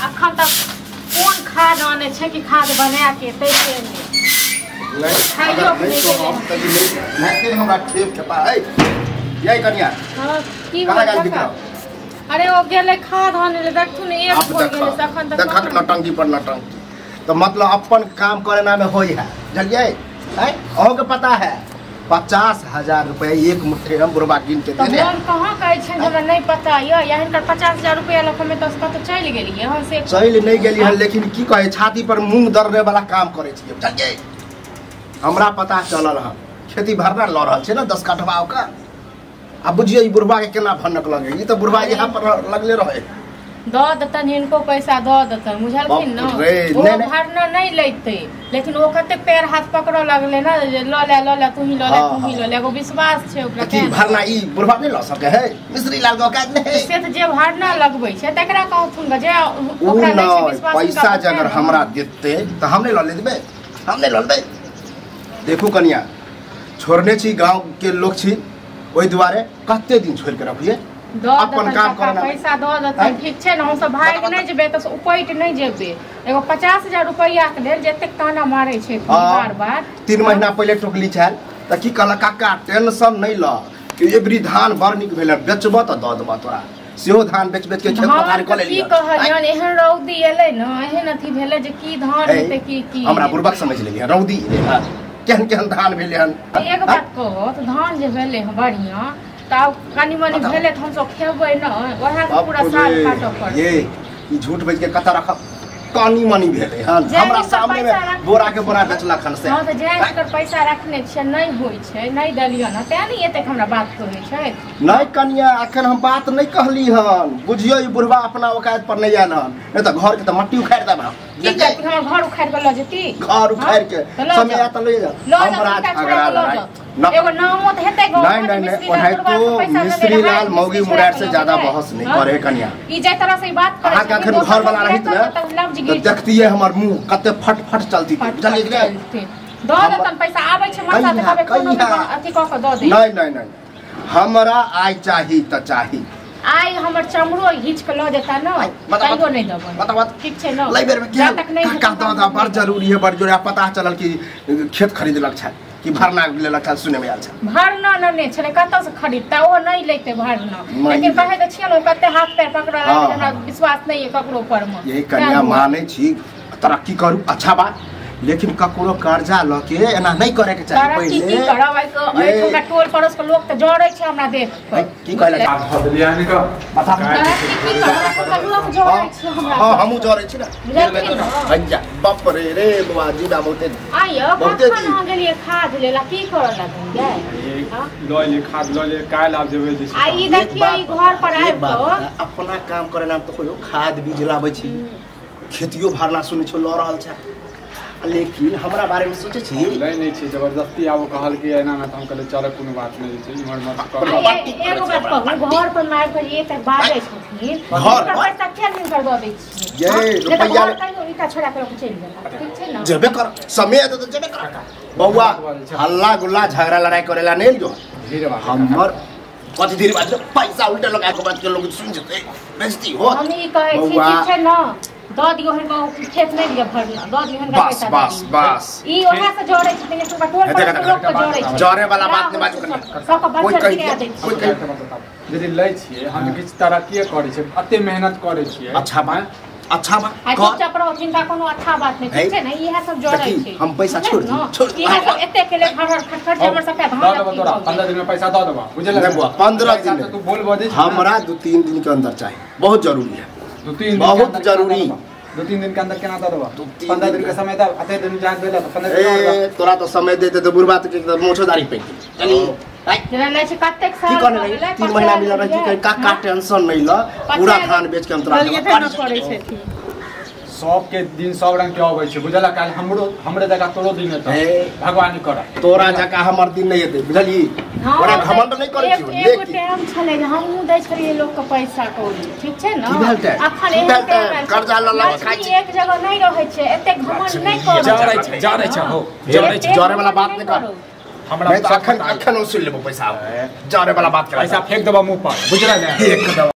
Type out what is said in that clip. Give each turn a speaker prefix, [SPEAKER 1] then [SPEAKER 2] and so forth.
[SPEAKER 1] अखन तक कोन खाद आने छै कि खाद बना के तै से
[SPEAKER 2] नहीं
[SPEAKER 1] खाइयो
[SPEAKER 2] नहीं तो हम तभी नहीं नहीं हमरा खेप खेपा है यही कनिया।
[SPEAKER 1] हां की
[SPEAKER 2] कहां गेल
[SPEAKER 1] भेल
[SPEAKER 2] बिकरा?
[SPEAKER 1] अरे ओ गेलै खाद आने ले देखथुन एक भोर गेलै से अखन तक
[SPEAKER 2] देखत नटंकी पर नटंकी। तो मतलब अपन काम करे ना में होई है बुझलिए हैं? अहूं के पता है 50,000 रुपया एक मुट्ठी हम बुढ़बा गिन के
[SPEAKER 1] तो
[SPEAKER 2] देने।
[SPEAKER 1] हम कहां कहै छै हमरा नहीं पता य या हिनकर 50,000 रुपया लख में तो कत चलि गेलियै हम से
[SPEAKER 2] चलि नहीं गेली हन, लेकिन की कहे छाती पर मूंग दरने वाला काम करे छियै बुझलिए। हमरा पता चलल हन खेती भरना ल रहल छै ना 10 कठवा ओकर। आ बुझियो ई बुढ़बा के केना भनक लगे, ई तो बुढ़बा यहाँ पर लगले रहे।
[SPEAKER 1] दऽ देतन हिनको पैसा दऽ देतन बुझलखिन न।
[SPEAKER 2] बाप रे,
[SPEAKER 1] ओ
[SPEAKER 2] नहीं।
[SPEAKER 1] भरना नहीं लेते लेकिन ओ कते पैर हाथ पकड़ऽ लगले ना जे ल ले ल ले तू ही ल ले
[SPEAKER 2] हाँ,
[SPEAKER 1] तू ही
[SPEAKER 2] हाँ।
[SPEAKER 1] ल ले, एगो विश्वास छै ओकरा
[SPEAKER 2] की
[SPEAKER 1] तें।
[SPEAKER 2] भरना ई बुढ़बा नहीं ल सके है, मिश्री लाल के औकात नहीं।
[SPEAKER 1] से तऽ जे भरना लगबै छै तकरा कहथुन ग जे
[SPEAKER 2] उ
[SPEAKER 1] ओकरा नहि छै
[SPEAKER 2] नहीं
[SPEAKER 1] विश्वास
[SPEAKER 2] पैसा
[SPEAKER 1] हुनका
[SPEAKER 2] जे अगर
[SPEAKER 1] पर तें न।
[SPEAKER 2] हमरा देते तो हम नहीं ल लेबै, हम नहीं ल लेबै। देखू कनिया छोड़ने छी गांव के लोग छी ओहि दुआरे कते दिन छोड़ के रखिए
[SPEAKER 1] दऽ
[SPEAKER 2] अपन
[SPEAKER 1] देतन
[SPEAKER 2] काम
[SPEAKER 1] काका,
[SPEAKER 2] करना।
[SPEAKER 1] पैसा दऽ देतन
[SPEAKER 2] आँय?
[SPEAKER 1] ठीक छै ने। हमसब भागि नहि जेबै तऽ उपटि नहि जेबै। एगो 50,000 रुपैआ के लेल जतेक ताना मारै छै
[SPEAKER 2] हाँ।
[SPEAKER 1] बार बार।
[SPEAKER 2] 3 महीना पहले टोकली छल त की कहलक काका टेंशन नहीं ल कि एबरी धान बड़ नीक भेल बेचब त दऽ देबह तोरा। सेहो धान बेच बेच के खेत
[SPEAKER 1] धान
[SPEAKER 2] पथार कऽ
[SPEAKER 1] तऽ की
[SPEAKER 2] लेलियै।
[SPEAKER 1] कहलियन एहन रौदी एलै ने एहन अथी भेलै जे की धान
[SPEAKER 2] हे,
[SPEAKER 1] हेतै की की।
[SPEAKER 2] हमरा बुड़बक समझ लेलियै रौदी एलै हन केहन केहन धान भेलै हन।
[SPEAKER 1] एक बात कहू तऽ धान जे भेलै हँ बढ़िआँ तऽ आब कनि मनि
[SPEAKER 2] बताउ।
[SPEAKER 1] भेलै तऽ हमसब खेबै ने ओएह से
[SPEAKER 2] बाप
[SPEAKER 1] पूरा साल
[SPEAKER 2] रे,
[SPEAKER 1] काटऽ पड़तै।
[SPEAKER 2] ये ई झूठ बेच के कतऽ रखब? कनि मनि भेलै हन
[SPEAKER 1] जे
[SPEAKER 2] हमरा
[SPEAKER 1] हिनकर
[SPEAKER 2] सामने
[SPEAKER 1] पैसा
[SPEAKER 2] में
[SPEAKER 1] रखने
[SPEAKER 2] बोरा के बोरा
[SPEAKER 1] छियै।
[SPEAKER 2] बेचलक हन से।
[SPEAKER 1] हँ तऽ जे हिनकर पैसा रखने छियै नहि होइ छै नहि देलियन हँ तें ने एतेक हमरा बात कहै छै।
[SPEAKER 2] नहीं कनिया अखन हम बात नहीं कहली हन बुझियो ई बुढ़बा अपना औकात पर नहीं आयल हन नहीं तऽ घर के तऽ मट्टी उखाड़ि देब हम।
[SPEAKER 1] की करती हमर घर उखाड़ि कऽ लऽ जेती?
[SPEAKER 2] घर उखाड़ि के
[SPEAKER 1] तऽ लऽ
[SPEAKER 2] समय
[SPEAKER 1] जाउ।
[SPEAKER 2] आयत तऽ ले जाउ।
[SPEAKER 1] लऽ जाउ,
[SPEAKER 2] हमरा
[SPEAKER 1] हुनका छोड़ा
[SPEAKER 2] झगड़ा
[SPEAKER 1] कऽ लऽ
[SPEAKER 2] लड़ाई
[SPEAKER 1] जाउ।
[SPEAKER 2] न
[SPEAKER 1] एगो नामो तऽ हेतै गाँव
[SPEAKER 2] नहीं
[SPEAKER 1] में जे
[SPEAKER 2] नहीं नहीं
[SPEAKER 1] मिश्री लाल बुढ़बा
[SPEAKER 2] ओनाहितो
[SPEAKER 1] से पैसा लेने
[SPEAKER 2] मिश्री
[SPEAKER 1] रहै,
[SPEAKER 2] लाल मौगी
[SPEAKER 1] मिश्री
[SPEAKER 2] मुरार
[SPEAKER 1] छोड़ा
[SPEAKER 2] से
[SPEAKER 1] कऽ लऽ
[SPEAKER 2] ज्यादा
[SPEAKER 1] जेतै।
[SPEAKER 2] बहस नहीं
[SPEAKER 1] हँ?
[SPEAKER 2] करे कनिया।
[SPEAKER 1] ई जाहि तरह से ई बात करै
[SPEAKER 2] अहाँके
[SPEAKER 1] छथिन,
[SPEAKER 2] अखन
[SPEAKER 1] दोसर
[SPEAKER 2] घर वाला
[SPEAKER 1] लोक
[SPEAKER 2] रहित
[SPEAKER 1] रहतै
[SPEAKER 2] ने
[SPEAKER 1] तऽ लफ्ज
[SPEAKER 2] तऽ
[SPEAKER 1] गिर
[SPEAKER 2] देखतियै हमर मुँह कते फट फट चलती
[SPEAKER 1] फट
[SPEAKER 2] बुझलियै कि नहीं?
[SPEAKER 1] चलतै। दऽ देतन पैसा आबै छै मनसा तऽ
[SPEAKER 2] कहिया,
[SPEAKER 1] कहबै कोनो भी
[SPEAKER 2] कहिया?
[SPEAKER 1] अथी कऽ कऽ दऽ दे।
[SPEAKER 2] नहीं नहीं नहीं हमरा आइ चाही तऽ चाही।
[SPEAKER 1] आइ हमर चमड़ो घीच के लऽ जेता न
[SPEAKER 2] बता,
[SPEAKER 1] तैयो नहीं देबै।
[SPEAKER 2] बता, बता।
[SPEAKER 1] ठीक छै न
[SPEAKER 2] लै बेर में
[SPEAKER 1] जा तक नहीं
[SPEAKER 2] काका
[SPEAKER 1] हेतै,
[SPEAKER 2] दऽ दऽ बड़ जरूरी है बड़ जरूरी है। पता चलल कि खेत खरीदलक छल कि भरना लेलक छल सुने में आयल छल।
[SPEAKER 1] भरना ने छलै कतऽ से खरीदता ओ नहीं लेते भरना
[SPEAKER 2] नहीं
[SPEAKER 1] लेकिन
[SPEAKER 2] लेतै।
[SPEAKER 1] कहै तऽ छियै ने कते हाथ पैर पकड़ऽ
[SPEAKER 2] हाँ,
[SPEAKER 1] लागलै हमरा
[SPEAKER 2] हाँ।
[SPEAKER 1] विश्वास नहीं है ककरो पर मे।
[SPEAKER 2] यही कन्या मानै छी तरक्की करू अच्छा बात लेकिन ककरो कर्जा लऽ के एना नहीं करे के चाही
[SPEAKER 1] तरक्की की
[SPEAKER 2] पहिले।
[SPEAKER 1] करब
[SPEAKER 2] ये-
[SPEAKER 1] एहिठुनका टोल पड़ोस के लोक तऽ जरै छै हमरा देख कऽ।
[SPEAKER 2] की कहलक?
[SPEAKER 3] आब धऽ देलियै हन कऽ।
[SPEAKER 2] बता।
[SPEAKER 1] तरक्की की करब एखुनका लोक जरै छै हमरा।
[SPEAKER 2] हाँ हमहूँ जरै छी ने।
[SPEAKER 1] बुझलखिन ने?
[SPEAKER 2] भैया बाप रे रे बुआ जी बा बहुते
[SPEAKER 1] आइयो
[SPEAKER 2] बहुते
[SPEAKER 1] कखन
[SPEAKER 2] दिन।
[SPEAKER 1] अहाँ गेलियै खाद लेला की करऽ लगलियै? हाँ?
[SPEAKER 3] लऽ एलियै खाद लऽ एलियै काल्हि आब जेबै जे छै।
[SPEAKER 1] आ ई
[SPEAKER 2] एक
[SPEAKER 1] देखियौ ई
[SPEAKER 2] बात
[SPEAKER 1] घर पर
[SPEAKER 2] एक
[SPEAKER 1] आबि
[SPEAKER 2] बात
[SPEAKER 1] कऽ
[SPEAKER 2] बता, अपना काम करे नाम तऽ कोइ खाद बीज लाबै छी खेतियो भरना सुनै छौ लऽ रहल छै लेकिन हमरा बारे में सोचै छी
[SPEAKER 3] लै नहि छै जबरदस्ती आब कहलकै एना एना तऽ हम कहलियै चल कोनो बात नहि छै इम्हर उम्हर कऽ
[SPEAKER 1] आ एगो बात कहू घर पर मारि कऽ जे एतेक बाजै छथिन
[SPEAKER 2] घर
[SPEAKER 1] हुनकर
[SPEAKER 2] पर?
[SPEAKER 1] पैसा किया नहि हुनकर दऽ दै छियै?
[SPEAKER 2] ये
[SPEAKER 1] हाँ? नहि तऽ
[SPEAKER 2] रुपैआ
[SPEAKER 1] घर कहियो ईटा छोड़ा कऽ चलि गेला ठीक छै ने?
[SPEAKER 2] जेबे कर समय एतै तऽ जेबे कर बौआ। हल्ला गुल्ला झगड़ा लड़ाई करेला नहीं जो
[SPEAKER 3] धीरे बात
[SPEAKER 2] हमर कथी धीरे बात पैसा उल्टे लगा के बात के लोग सुन जेतै बेइज्जती हो।
[SPEAKER 1] हम ई कहै छी
[SPEAKER 2] बौआ।
[SPEAKER 1] ठीक छै ने दऽ दियौ हिनका खेत नहि दिअ भरना दऽ दियौ हिनका
[SPEAKER 2] बस
[SPEAKER 1] पैसा दऽ
[SPEAKER 2] बस
[SPEAKER 1] दियौ।
[SPEAKER 2] बस
[SPEAKER 1] ई ओएह से जरै छथिन एखुनका टोल
[SPEAKER 2] हेतै,
[SPEAKER 1] पड़ोस के लोक के जरै छै।
[SPEAKER 2] जरे वाला बात नहि बाजू कनिया।
[SPEAKER 1] सबके
[SPEAKER 2] कोइ
[SPEAKER 1] बच्चर
[SPEAKER 2] कहि
[SPEAKER 1] गिरा
[SPEAKER 2] दिया,
[SPEAKER 1] दै छियै।
[SPEAKER 2] कोइ कहि
[SPEAKER 3] यदि लै छियै हम किछु तरक्कीए करै छियै एते मेहनत करै छियै।
[SPEAKER 2] अच्छा बात अच्छा बात
[SPEAKER 1] आ
[SPEAKER 2] कर।
[SPEAKER 1] चुपचाप रहो हिनका कोनो अच्छा बात नहि ठीक छै ने इएह सब जरै
[SPEAKER 2] देखी,
[SPEAKER 1] छै।
[SPEAKER 2] हम पैसा छोड़ दी,
[SPEAKER 1] ने?
[SPEAKER 2] छोड़ दी।
[SPEAKER 1] इएह सब एते के लेल हर हर खटखट छै हमर सबके धान
[SPEAKER 3] दऽ देबो
[SPEAKER 1] अथी
[SPEAKER 3] तोरा
[SPEAKER 1] भऽ गेल।
[SPEAKER 3] 15 दिन में पैसा दऽ देबो बुझल
[SPEAKER 2] नहीं बुआ, 15 दिन
[SPEAKER 3] तू बोल बजै छी
[SPEAKER 2] हमरा 2-3 दिन के अंदर चाहिए बहुत जरूरी है
[SPEAKER 3] 2-3 दिन
[SPEAKER 2] बहुत
[SPEAKER 3] के अंदर
[SPEAKER 2] जरूरी।
[SPEAKER 3] केना दऽ देबो? 2-3 दिन के अंदर केना दऽ देबो?
[SPEAKER 2] 2-3
[SPEAKER 3] 15 दिन के समय दऽ अते दिन जान देला तऽ 15 दिन और दऽ।
[SPEAKER 2] ए तोरा तो समय देते तो बुढ़बा तो मोछो दाढ़ी पैक चली
[SPEAKER 1] जेना नहि छै कतेक
[SPEAKER 2] की
[SPEAKER 1] साल
[SPEAKER 2] कहने
[SPEAKER 1] भऽ
[SPEAKER 2] रही
[SPEAKER 1] गेलै,
[SPEAKER 2] 3 महीना मिलल रही की काका टेंशन नहीं ल पूरा धान बेच के हम तोरा
[SPEAKER 1] देलियै
[SPEAKER 2] देबो।
[SPEAKER 1] नहि करै छथिन।
[SPEAKER 3] सबके दिन सब रंग के अबै छै बुझल काल्हि हमरो हमरे जगह तोरो दिन हेतौ
[SPEAKER 2] हे।
[SPEAKER 3] भगवान कर
[SPEAKER 2] तोरा जकाँ हमर दिन नहीं हेतै बुझलिही।
[SPEAKER 1] हँ,
[SPEAKER 2] ओकरा घमंड नहीं करै
[SPEAKER 1] एक-
[SPEAKER 2] छियौ
[SPEAKER 1] एगो
[SPEAKER 2] लेकिन
[SPEAKER 1] टाइम छलै जे हमहूँ दै छलियै लोकके पैसा कौड़ी ठीक छै ने
[SPEAKER 2] की भेल टाइम?
[SPEAKER 1] अखन
[SPEAKER 2] की
[SPEAKER 1] एहन
[SPEAKER 2] भेल
[SPEAKER 1] टाइम
[SPEAKER 2] टाइम?
[SPEAKER 1] आयल छै।
[SPEAKER 2] कर्जा लऽ लऽ खाइ
[SPEAKER 1] लक्ष्मी
[SPEAKER 2] छी।
[SPEAKER 1] एक जगह नहीं रहै छै एतेक घमंड नहि करू।
[SPEAKER 3] जरै छै, जरै छै, हौ, जरै छै।
[SPEAKER 2] जरै वाला बात नहि कर।
[SPEAKER 3] हमरा
[SPEAKER 2] नहीं तो अखन अखन वसूल लेबो पैसा जरे वाला बात कर
[SPEAKER 3] पैसा फेंक देबो मुंह पर बुझल ने
[SPEAKER 2] एकदम।